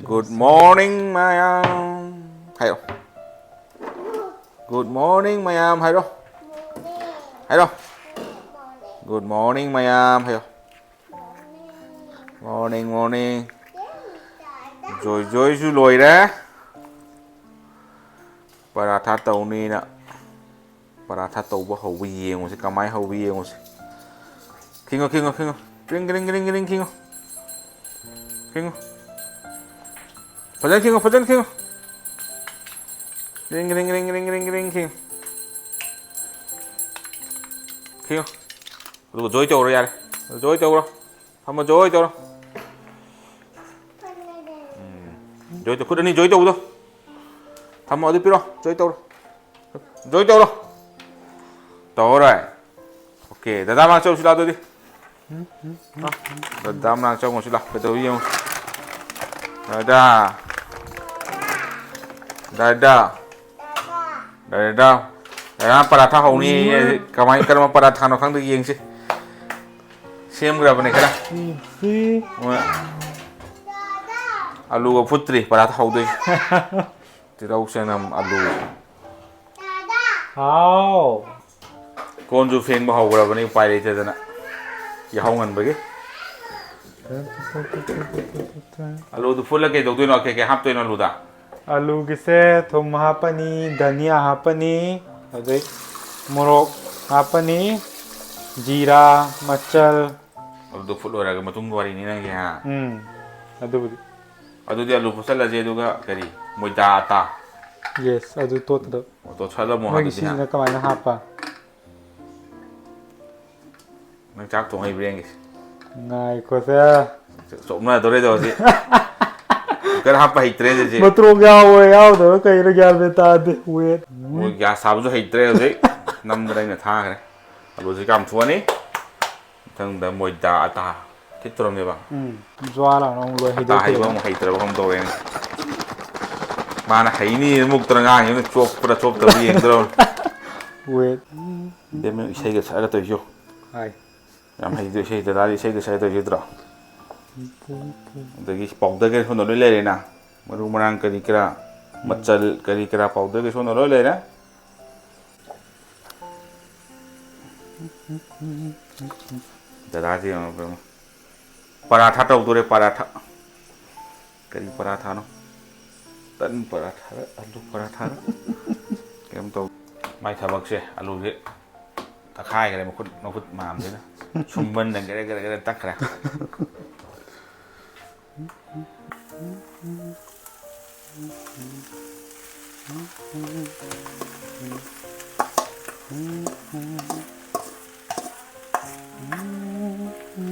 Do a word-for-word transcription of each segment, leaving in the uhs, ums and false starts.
Good morning, ꯃꯌꯥꯝ ꯍꯥꯏꯌꯣ꯫ Good morning, ꯃꯌꯥꯝ ꯍꯥꯏꯔꯣ꯫ ꯍꯥꯏꯔꯣ꯫ Good morning, ꯃꯌꯥꯝ ꯍꯥꯏꯌꯣ꯫ Morning, morning. ꯖꯣꯏ ꯖꯣꯏꯁꯨ ꯂꯣꯏꯔꯦ꯫ ꯄꯔꯥꯊꯥ ꯇꯧꯅꯤꯅ꯫ ꯄꯔꯥꯊꯥ ꯇꯧꯕ ꯍꯧꯕ ꯌꯦꯡꯉꯨꯁꯦ, ꯀꯃꯥꯏꯅ ꯍꯧꯕ ꯌꯦꯡꯉꯨꯁꯦ꯫ ꯈꯤꯡꯉꯣ, ꯈꯤꯡꯉꯣ, ꯈꯤꯡꯉꯣ꯫ ꯒ꯭ꯔꯤꯡ, ꯒ꯭ꯔꯤꯡ, ꯒ꯭ꯔꯤꯡ, ꯒ꯭ꯔꯤꯡ ꯈꯤꯡꯉꯣ꯫ ꯈꯤꯡꯉꯣ꯫ ꯐꯖꯅ ꯈꯤꯡꯉꯣ, ꯐꯖꯅ ꯈꯤꯡꯉꯣ꯫ ꯒ꯭ꯔꯤꯡ, ꯒ꯭ꯔꯤꯡ, ꯒ꯭ꯔꯤꯡ, ꯒ꯭ꯔꯤꯡ, ꯒ꯭ꯔꯤꯡ, ꯒ꯭ꯔꯤꯡ ꯈꯤꯡꯉꯣ꯫ ꯈꯤꯡꯉꯣ꯫ ꯑꯗꯨꯒ ꯖꯣꯏ ꯇꯧꯔꯣ ꯌꯥꯔꯦ꯫ ꯖꯣꯏ ꯇꯧꯔꯣ꯫ ꯊꯝꯃꯣ, ꯖꯣꯏ ꯇꯧꯔꯣ꯫ ꯎꯝ꯫ ꯖꯣꯏ ꯇꯧ-, ꯈꯨꯠ ꯑꯅꯤ ꯖꯣꯏ ꯇꯧꯕꯗꯣ꯫ ꯊꯝꯃꯣ, ꯑꯗꯨ ꯄꯤꯔꯣ꯫ ꯖꯣꯏ ꯇꯧꯔꯣ꯫ ꯖꯣꯏ ꯇꯧꯔꯣ꯫ ꯇꯧꯔꯣꯏ꯫ ꯑꯣꯀꯦ, ꯗꯗꯥ ꯃꯅꯥꯛ ꯆꯧꯁꯤ ꯂꯥꯛꯑꯣ ꯑꯗꯨꯗꯤ꯫ ꯗꯗꯥ ꯃꯅꯥꯛ ꯆꯪꯉꯨꯁꯤ ꯂꯥꯛꯑꯣ꯫ ꯀꯩꯗꯧꯔꯤ ꯌꯦꯡꯉꯨ꯫ ꯗꯗꯥ꯫ ꯗꯗꯥ꯫ ꯗꯗꯥ꯫ ꯗꯗꯥ ꯄꯔꯥꯊꯥ ꯍꯧꯅꯤ꯫ ꯀꯃꯥꯏ ꯀꯔꯝꯕ ꯄꯔꯥꯊꯥꯅꯣ ꯈꯪꯗꯦ, ꯌꯦꯡꯁꯤ꯫ ꯁꯦꯝꯈ꯭ꯔꯕꯅꯦ ꯈꯔ꯫ ꯁꯤ꯫ ꯃꯣꯏ ꯑꯂꯨꯒ ꯐꯨꯠꯇ꯭ꯔꯤ, ꯄꯔꯥꯊꯥ ꯍꯧꯗꯣꯏ꯫ ꯇꯤꯜꯍꯧ, ꯆꯅꯝ, ꯑꯂꯨ꯫ ꯍꯥꯎ꯫ ꯀꯣꯟꯁꯨ ꯐꯦꯡꯕ ꯍꯧꯈ꯭ꯔꯕꯅꯤ, ꯎꯄꯥꯏ ꯂꯩꯇꯗꯅ꯫ ꯌꯥꯍꯧ ꯉꯟꯕꯒꯤ꯫ ꯑꯂꯨꯗꯨ ꯐꯨꯠꯂ ꯀꯩꯗꯧꯗꯣꯏꯅꯣ? ꯀꯩꯀꯩ ꯍꯥꯞꯇꯣꯏꯅꯣ ꯑꯂꯨꯗ? ꯑꯂꯨꯒꯤꯁꯦ ꯊꯨꯝ ꯍꯥꯞꯄꯅꯤ, ꯙꯅꯤꯌꯥ ꯍꯥꯞꯄꯅꯤ, ꯑꯗꯩ ꯃꯣꯔꯣꯛ ꯍꯥꯞꯄꯅꯤ, ꯖꯤꯔꯥ, ꯃꯆꯜ꯫ ꯑꯂꯨꯗꯨ ꯐꯨꯠ ꯂꯣꯏꯔꯒ ꯃꯇꯨꯡꯒꯤ ꯋꯥꯔꯤꯅꯤ ꯅꯪꯒꯤ, ꯍꯥ? ꯎꯝ, ꯑꯗꯨꯕꯨꯗꯤ꯫ ꯑꯗꯨꯗꯤ ꯑꯂꯨ ꯐꯨꯠꯆꯜꯂꯁꯦ, ꯑꯗꯨꯒ ꯀꯔꯤ? ꯃꯣꯏꯗꯥ ꯑꯇꯥ꯫ Yes, ꯑꯗꯨ ꯇꯣꯠꯀꯗꯕ꯫ ꯑꯣ, ꯇꯣꯠꯁꯜꯂꯝꯃꯣ ꯅꯣꯏꯒꯤ ꯑꯗꯨꯗꯤ, ꯍꯥ? ꯁꯤꯁꯤꯅ ꯀꯃꯥꯏꯅ ꯍꯥꯞꯄ? ꯅꯪ ꯆꯥꯛ ꯊꯣꯡ ꯍꯩꯕ꯭ꯔꯥ ꯌꯦꯡꯒꯦ꯫ ꯉꯥꯏꯈꯣꯁꯦ꯫ ꯆꯣꯞꯅꯗꯣꯔꯦꯗꯣ ꯍꯧꯖꯤꯛ꯫ ꯀꯨꯀꯔ ꯍꯥꯞꯄ ꯍꯩꯇ꯭ꯔꯦ ꯍꯧꯖꯤꯛ꯫ ꯃꯇ꯭ꯔꯣꯛ ꯌꯥꯎꯕ꯭ꯔꯥ ꯌꯥꯎꯗꯕ꯭ꯔꯥ ꯀꯩꯅꯣ ꯒ꯭ꯌꯥꯟ ꯃꯦꯟ ꯇꯥꯗꯦ꯫ Wait꯫ ꯃꯣꯏ ꯒ꯭ꯌꯥꯁ ꯊꯥꯕꯁꯨ ꯍꯩꯇ꯭ꯔꯦ ꯍꯧꯖꯤꯛ꯫ ꯅꯝꯗꯅ ꯑꯩꯅ ꯊꯥꯈ꯭ꯔꯦ꯫ ꯑꯂꯨꯁꯤ ꯀꯥꯝꯊꯣꯛꯑꯅꯤ꯫ ꯃꯊꯪꯗ ꯃꯣꯏꯗꯥ ꯑꯇꯥ ꯈꯤꯠ ꯇꯧꯔꯝꯃꯦꯕ꯫ ꯎꯝ꯫ ꯖ꯭ꯋꯥ ꯂꯥꯎꯅ ꯑꯃꯨꯛ ꯂꯣꯏ ꯑꯇꯥ ꯍꯩꯕ ꯍꯩꯗꯣꯛꯈꯤꯕ꯫ ꯑꯃꯨꯛ ꯍꯩꯇ꯭ꯔꯕ ꯀꯩꯅꯣꯝ ꯇꯧꯔꯦꯅꯦ꯫ ꯃꯥꯅ ꯍꯩꯅꯤ ꯃꯨꯛꯇꯅ ꯉꯥꯡꯉꯤꯕꯅꯤ, ꯆꯣꯞꯄ꯭ꯔꯥ ꯆꯣꯞꯇꯕ꯭ꯔꯥ ꯌꯦꯡꯗ꯭ꯔꯣ? Wait꯫ ꯕꯦꯝꯃ ꯏꯁꯩꯒ ꯁꯛꯑꯒ ꯇꯧꯏꯁꯨ꯫ ꯍꯥꯏ꯫ ꯌꯥꯝ ꯍꯩꯗꯣ ꯏꯁꯩ, ꯗꯗꯥꯗꯤ ꯏꯁꯩꯒ ꯁꯛꯑꯒ ꯇꯧꯏꯁꯨ ꯅꯠꯇ꯭ꯔꯣ? ꯑꯗꯒꯤ ꯄꯥꯎꯗꯔ ꯀꯩ ꯁꯣꯝꯗ ꯂꯣꯏ ꯂꯩꯔꯦꯅ, ꯃꯔꯨ ꯃꯔꯥꯡ ꯀꯔꯤ ꯀꯔꯥ, ꯃꯆꯜ ꯀꯔꯤ ꯀꯔꯥ ꯄꯥꯎꯗꯔ ꯀꯩ ꯁꯣꯝꯗ ꯂꯣꯏ ꯂꯩꯔꯦ꯫ ꯗꯗꯥꯁꯤ ꯌꯦꯡꯉꯣ, ꯄꯔꯥꯊꯥ ꯇꯧꯗꯣꯔꯦ, ꯄꯔꯥꯊꯥ꯫ ꯀꯔꯤ ꯄꯔꯥꯊꯥꯅꯣ? ꯇꯟ ꯄꯔꯥꯊꯥꯔ, ꯑꯂꯨ ꯄꯔꯥꯊꯥꯔ? ꯀꯩꯝ ꯇꯧ꯫ ꯃꯥꯏ ꯊꯕꯛꯁꯦ, ꯑꯂꯨꯁꯦ ꯇꯛꯈꯥꯏꯈ꯭ꯔꯦ, ꯃꯈꯨꯠ, ꯃꯈꯨꯠ ꯃꯌꯥꯝꯁꯤꯅ꯫ ꯁꯨꯝꯕꯟꯗ ꯒꯦꯔꯦ ꯒꯦꯔꯦ ꯒꯦꯔꯦ ꯇꯛꯈ꯭ꯔꯦ꯫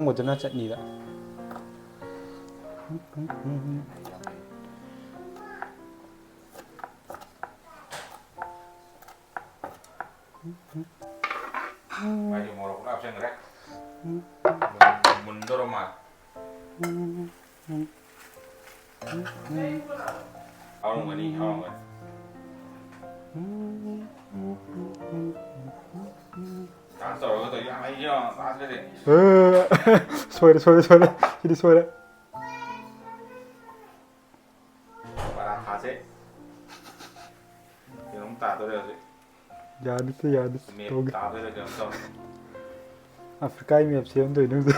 ꯃꯗꯨꯅ ꯆꯠꯅꯤꯗ꯫ ꯃꯥꯏꯁꯦ ꯃꯣꯔꯣꯛ ꯄꯨꯔꯥ ꯍꯥꯞꯆꯤꯟꯈ꯭ꯔꯦ꯫ ꯃꯨꯟꯗꯧꯔ ꯃꯥꯜꯂꯦ꯫ ꯍꯥꯎꯔꯝꯒꯅꯤ, ꯍꯥꯎꯔꯝꯒꯅꯤ꯫ ꯗꯥꯟꯁ ꯇꯧꯔꯒ ꯇꯧ ꯌꯥꯝ ꯍꯩ, ꯌꯥꯝ ꯗꯥꯟꯁꯀꯗꯤ꯫ ꯑꯦ, ꯁꯣꯏꯔꯦ, ꯁꯣꯏꯔꯦ, ꯁꯣꯏꯔꯦ꯫ ꯁꯤꯗꯤ ꯁꯣꯏꯔꯦ꯫ ꯄꯔꯥꯊꯥꯁꯦ ꯀꯩꯅꯣꯝ ꯇꯥꯗꯣꯔꯦ ꯍꯧꯖꯤꯛ꯫ ꯌꯥꯅꯤꯁꯦ, ꯌꯥꯅꯤꯁꯦ, ꯃꯦꯞ ꯇꯧꯒꯦ꯫ ꯇꯥꯗꯣꯏꯔꯥ ꯀꯩꯅꯣꯝ ꯇꯧꯔꯦ꯫ ꯑꯐ꯭ꯔꯤꯀꯥꯒꯤ ꯃꯦꯞ ꯁꯦꯝꯗꯣꯏꯅꯦ ꯍꯧꯖꯤꯛ꯫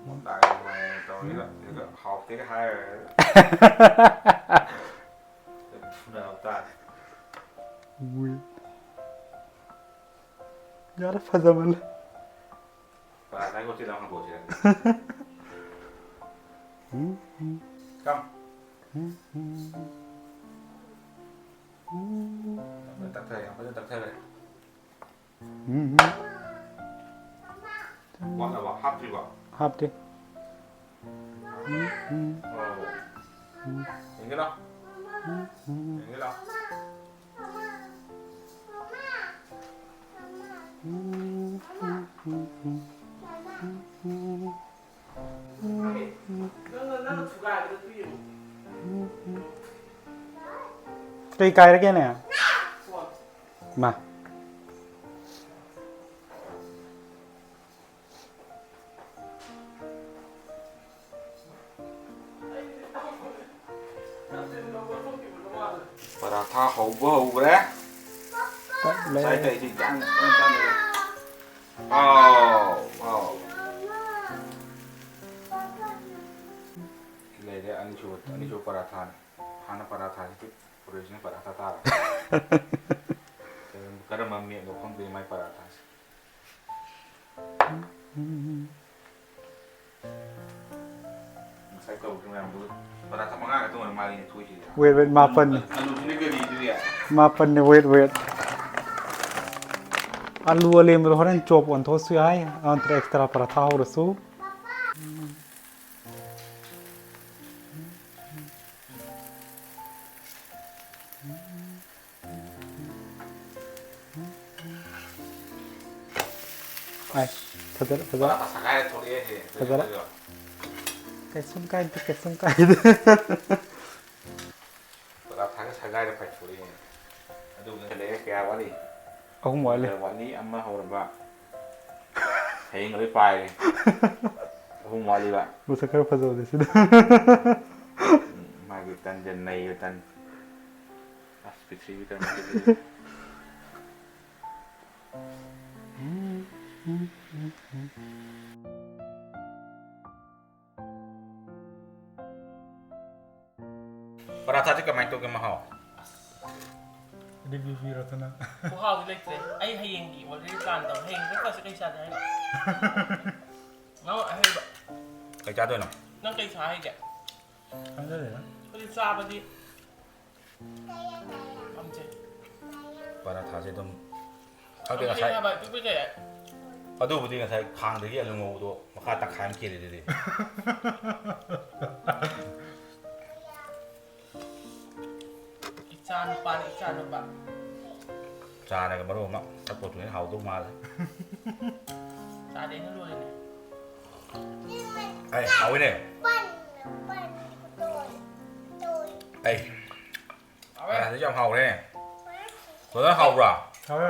ꯃꯨꯟꯗꯥꯒꯤ ꯃꯑꯣꯡ ꯇꯧꯔꯤꯔ, ꯑꯗꯨꯒ ꯍꯥꯎꯇꯦꯒ ꯍꯥꯏꯔꯒ꯫ ꯐꯨꯅꯕ ꯇꯥꯔꯦ꯫ ꯎꯏ꯫ ꯌꯥꯔꯦ, ꯐꯖꯃꯜꯂꯦ꯫ ꯄꯔꯥꯊꯥꯒꯤ ꯍꯣꯇꯦꯜ ꯑꯃ ꯍꯥꯡꯗꯣꯛꯑꯁꯤꯔ? ꯎꯝ, ꯎꯝ꯫ Come꯫ ꯎꯝ, ꯎꯝ꯫ ꯎꯝ꯫ ꯌꯥꯝ ꯐꯖꯅ ꯇꯛꯊꯔꯦ, ꯌꯥꯝ ꯐꯖꯅ ꯇꯛꯊꯔꯦ꯫ ꯎꯝ, ꯎꯝ꯫ ꯋꯥꯠꯂꯕ? ꯍꯥꯞꯇ꯭ꯔꯤꯕ? ꯍꯥꯞꯇꯦ꯫ ꯎꯝ, ꯎꯝ꯫ ꯂꯧꯔꯕꯣ? ꯎꯝ꯫ ꯌꯦꯡꯒꯦ ꯂꯥꯎ꯫ ꯎꯝ, ꯎꯝ꯫ ꯌꯦꯡꯒꯦ ꯂꯥꯎ꯫ ꯎꯝ, ꯎꯝ, ꯎꯝ, ꯎꯝ꯫ ꯎꯝ, ꯎꯝ꯫ ꯅꯪꯅ, ꯅꯪꯅ ꯊꯨꯒꯥꯏꯕꯗꯣ ꯑꯗꯨ ꯌꯦꯡꯉꯣ꯫ ꯎꯝ, ꯎꯝ꯫ ꯀꯩ ꯀꯥꯏꯔꯒꯦꯅꯦ? ꯐꯣꯟ꯫ ꯃꯥ꯫ ꯄꯔꯥꯊꯥ ꯍꯧꯕ ꯍꯧꯈ꯭ꯔꯦ꯫ ꯇꯠꯂꯦ꯫ ꯉꯁꯥꯏ ꯇꯧꯔꯤꯁꯤ ꯌꯥꯝ ꯀꯟꯅ ꯆꯥꯟꯅꯔꯦ꯫ ꯑꯥꯎ, ꯑꯥꯎ꯫ ꯂꯩꯔꯦ, ꯑꯅꯤꯁꯨꯕ, ꯑꯅꯤꯁꯨꯕ ꯄꯔꯥꯊꯥꯅꯤ꯫ ꯍꯥꯟꯅ ꯄꯔꯥꯊꯥꯁꯤꯗꯤ original ꯄꯔꯥꯊꯥ ꯇꯥꯔꯦ꯫ ꯀꯔꯝꯕ ꯃꯦꯠꯅꯣ ꯈꯪꯗꯦ ꯃꯥꯏ ꯄꯔꯥꯊꯥꯁꯦ꯫ ꯉꯁꯥꯏ ꯇꯧꯈꯤꯕ ꯃꯌꯥꯝꯗꯨ ꯄꯔꯥꯊꯥ ꯃꯉꯥ ꯈꯛꯇ ꯑꯣꯏꯔ ꯃꯥꯜꯂꯤꯅꯦ ꯊꯣꯛꯏꯁꯤꯗꯤ꯫ Wait, wait, ꯃꯥꯄꯟꯅꯤ꯫ ꯑꯂꯨꯁꯤꯅ ꯀꯔꯤꯗꯨꯗꯤ? ꯃꯥꯄꯟꯅꯤ, wait, wait꯫ ꯑꯂꯨ ꯑꯂꯦꯝꯕꯗꯣ ꯍꯣꯔꯦꯟ chop ꯑꯣꯟꯊꯣꯛꯑꯁꯨ ꯌꯥꯏ, ꯅꯠꯇ꯭ꯔ extra ꯄꯔꯥꯊꯥ ꯍꯧꯔꯁꯨ꯫ ꯑꯥꯏ, ꯐꯖꯔꯦ, ꯐꯖꯔꯦ꯫ ꯄꯔꯥꯊꯥ ꯁꯒꯥꯏꯔ ꯊꯣꯛꯂꯛꯑꯦ ꯁꯦ꯫ ꯐꯖꯔꯦ꯫ ꯀꯩꯁꯨꯝ ꯀꯥꯏꯗꯦ, ꯀꯩꯁꯨꯝ ꯀꯥꯏꯗꯦ꯫ ꯄꯔꯥꯊꯥꯒ ꯁꯒꯥꯏꯔ ꯄꯥꯏꯊꯣꯔꯛꯑꯦ꯫ ꯑꯗꯨꯒ ꯂꯩꯔꯦ, ꯀꯌꯥ ꯋꯥꯠꯂꯤ? ꯑꯍꯨꯝ ꯋꯥꯠꯂꯤ꯫ ꯀꯌꯥ ꯋꯥꯠꯂꯤ? ꯑꯃ ꯍꯧꯔꯕ꯫ ꯍꯌꯦꯡ ꯂꯣꯏ ꯄꯥꯏꯔꯦ꯫ ꯑꯍꯨꯝ ꯋꯥꯠꯂꯤꯕ꯫ ꯃꯁꯛ ꯈꯔ ꯐꯖꯕꯗꯤ ꯁꯤꯗ꯫ ꯎꯝ, ꯃꯥꯒꯤ ꯇꯟꯁꯦ ꯅꯩꯕ ꯇꯟ꯫ ꯑꯁ, ꯄ꯭ꯔꯤꯊꯤꯕꯤ ꯀꯔꯝ ꯇꯧꯗꯣꯏꯅꯣ? ꯄꯔꯥꯊꯥꯁꯦ ꯀꯃꯥꯏꯅ ꯇꯧꯒꯦ ꯃꯍꯥꯎ? Review ꯄꯤꯔꯣꯗꯅ꯫ ꯈꯨꯍꯥꯎꯗꯤ ꯂꯩꯇ꯭ꯔꯦ꯫ ꯑꯩ ꯍꯌꯦꯡꯒꯤ already plan ꯇꯧꯔꯦ꯫ ꯍꯌꯦꯡ breakfast ꯀꯩ ꯆꯥꯗꯦ ꯍꯥꯏꯅꯣ? ꯅꯪ ꯑꯍꯩꯕ꯫ ꯀꯩ ꯆꯥꯗꯣꯏꯅꯣ? ꯅꯪ ꯀꯩ ꯆꯥ ꯍꯩꯒꯦ? ꯈꯪꯖꯗꯦꯗ꯫ ꯑꯩꯈꯣꯏꯗꯤ ꯆꯥꯕꯗꯤ ꯄꯥꯝꯖꯩ꯫ ꯄꯔꯥꯊꯥꯁꯦ ꯑꯗꯨꯝ ꯈꯪꯗꯦ, ꯌꯥꯝ ꯉꯁꯥꯏ ꯍꯩ ꯍꯥꯏꯕ, ꯄꯤꯛꯄ ꯀꯩ ꯍꯥꯏ? ꯑꯗꯨꯕꯨꯗꯤ ꯉꯁꯥꯏ ꯈꯥꯡꯗꯒꯤ ꯑꯂꯨ ꯉꯧꯕꯗꯣ ꯃꯈꯥ ꯇꯪꯈꯥꯏ ꯑꯃ ꯀꯦꯜꯂꯤꯗꯨꯗꯤ꯫ ꯏꯆꯥ ꯅꯨꯄꯥꯅꯤ, ꯏꯆꯥ ꯅꯨꯄꯥ꯫ ꯆꯥꯅꯒ ꯃꯔꯣꯟ ꯑꯃ ꯊꯛꯄ ꯊꯨꯏꯅ ꯍꯥꯎꯗꯧ ꯃꯥꯜꯂꯦ꯫ ꯆꯥꯗꯩꯅ ꯂꯣꯏꯔꯦꯅꯦ꯫ ꯑꯩ ꯍꯥꯎꯋꯤꯅꯦ꯫ ꯑꯩ ꯍꯥꯎꯋꯦ꯫ ꯄꯔꯥꯊꯥꯁꯦ ꯌꯥꯝ ꯍꯥꯎꯔꯦ꯫ ꯕ꯭ꯔꯗꯔ, ꯍꯥꯎꯕ꯭ꯔꯥ? ꯍꯥꯎꯋꯦ꯫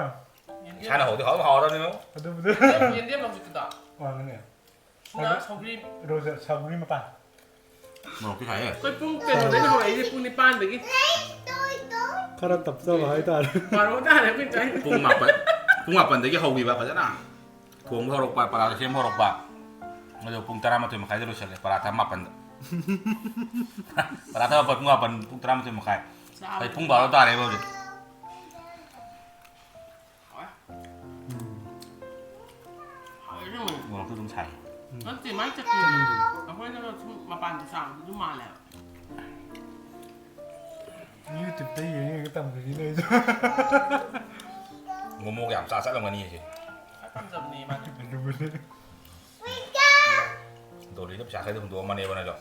ꯌꯦꯟꯗꯦꯝ-, ꯏꯁꯥꯅ ꯍꯧꯗꯤ ꯍꯥꯎ ꯍꯥꯎꯔꯗꯕꯅꯤꯉꯣ꯫ ꯑꯗꯨꯕꯨꯗꯤ꯫ ꯌꯦꯟꯗꯦꯝ ꯍꯧꯖꯤꯛꯀꯤꯗꯣ꯫ ꯑꯣꯏꯔꯝꯒꯅꯤ꯫ ꯁꯤꯅ ꯑꯗꯨ ꯁꯧꯒ꯭ꯔꯤ꯫ ꯔꯣꯖ ꯁꯧꯒ꯭ꯔꯤ ꯃꯄꯥꯟ꯫ ꯃꯣꯔꯣꯛꯇꯤ ꯁꯥꯏꯍꯦ꯫ ꯑꯩꯈꯣꯏ ꯄꯨꯡ ꯀꯩꯅꯣꯗꯩꯅ ꯍꯧꯔꯛꯏꯁꯦ, ꯄꯨꯡ ꯅꯤꯄꯥꯟꯗꯒꯤ꯫ ꯈꯔ ꯇꯞꯆꯕ ꯍꯥꯏꯇꯥꯔꯦ꯫ ꯕꯥꯔꯣ ꯇꯥꯔꯦ ꯑꯩꯈꯣꯏ ꯆꯥꯏ꯫ ꯄꯨꯡ ꯃꯥꯄꯟ ꯄꯨꯡ ꯃꯥꯄꯟꯗꯒꯤ ꯍꯧꯈꯤꯕ ꯐꯖꯅ ꯊꯣꯡꯕ ꯍꯧꯔꯛꯄ, ꯄꯔꯥ ꯁꯦꯝꯕ ꯍꯧꯔꯛꯄ꯫ ꯑꯗꯣ ꯄꯨꯡ ꯇꯔꯥꯃꯥꯊꯣꯏ ꯃꯈꯥꯏꯗ ꯂꯣꯏꯁꯤꯜꯂꯦ ꯄꯔꯥꯊꯥ ꯃꯥꯄꯟꯗ꯫ ꯄꯔꯥꯊꯥ ꯃꯥꯄꯟ, ꯄꯨꯡ ꯃꯥꯄꯟ, ꯄꯨꯡ ꯇꯔꯥꯃꯥꯊꯣꯏ ꯃꯈꯥꯏ꯫ ꯆꯥꯕ꯫ ꯑꯩ ꯄꯨꯡ ꯕꯥꯔꯣ ꯇꯥꯔꯦꯕ ꯍꯧꯖꯤꯛ꯫ ꯍꯥꯎꯋꯦ ꯑꯁꯦꯡꯕꯩ꯫ ꯃꯣꯔꯣꯛꯁꯨ ꯑꯗꯨꯝ ꯁꯥꯏ꯫ ꯅꯠꯇꯦ, ꯃꯥꯏ ꯆꯠꯈꯤꯕꯅꯦ꯫ ꯑꯩꯈꯣꯏꯅꯒ ꯁꯨꯝ ꯃꯄꯥꯟꯗ ꯆꯥꯕꯗꯨ ꯃꯥꯜꯂꯦꯕ꯫ ꯌꯨꯇ꯭ꯌꯨꯕꯇ ꯌꯦꯡꯉꯒ ꯇꯝꯕꯅꯤꯅ ꯑꯩꯁꯨ꯫ ꯃꯣꯃꯣꯒ ꯌꯥꯝ ꯆꯥ ꯆꯠꯂꯝꯒꯅꯤ ꯑꯩꯁꯦ꯫ ꯈꯔ ꯇꯝꯖꯕꯅꯦ ꯃꯥꯗꯤ꯫ ꯑꯗꯨꯕꯨꯗꯤ꯫ ꯗꯣꯂꯤꯗ ꯄꯩꯁꯥ ꯈꯔꯗꯤ ꯍꯨꯟꯗꯣꯛꯑꯝꯃꯅꯦꯕ ꯅꯪꯁꯨ꯫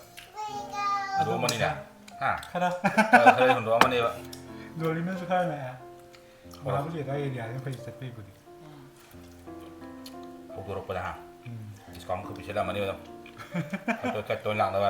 ꯍꯨꯟꯗꯣꯛꯑꯝꯃꯅꯤꯅꯦ꯫ ꯍꯥ? ꯈꯔ꯫ ꯈꯔ ꯈꯔ ꯍꯨꯟꯗꯣꯛꯑꯝꯃꯅꯦꯕ꯫ ꯗꯣꯂꯤꯅꯁꯨ ꯈꯔ ꯅꯛꯑꯦ꯫ ꯃꯍꯥꯕꯂꯤ ꯑꯗꯥꯏ ꯑꯦꯔꯤꯌꯥꯁꯦ ꯐꯩ ꯆꯠꯄꯩꯕꯨꯗꯤ꯫ ꯍꯧꯗꯣꯔꯛꯄꯗ ꯍꯥ? ꯎꯝ꯫ ꯗꯤꯁꯀꯥꯎꯟ ꯈꯔ ꯄꯤꯁꯜꯂꯝꯃꯅꯦꯕ ꯑꯗꯨꯝ꯫ ꯈꯔ ꯈꯔ ꯇꯣꯏꯅ ꯂꯥꯛꯅꯕ꯫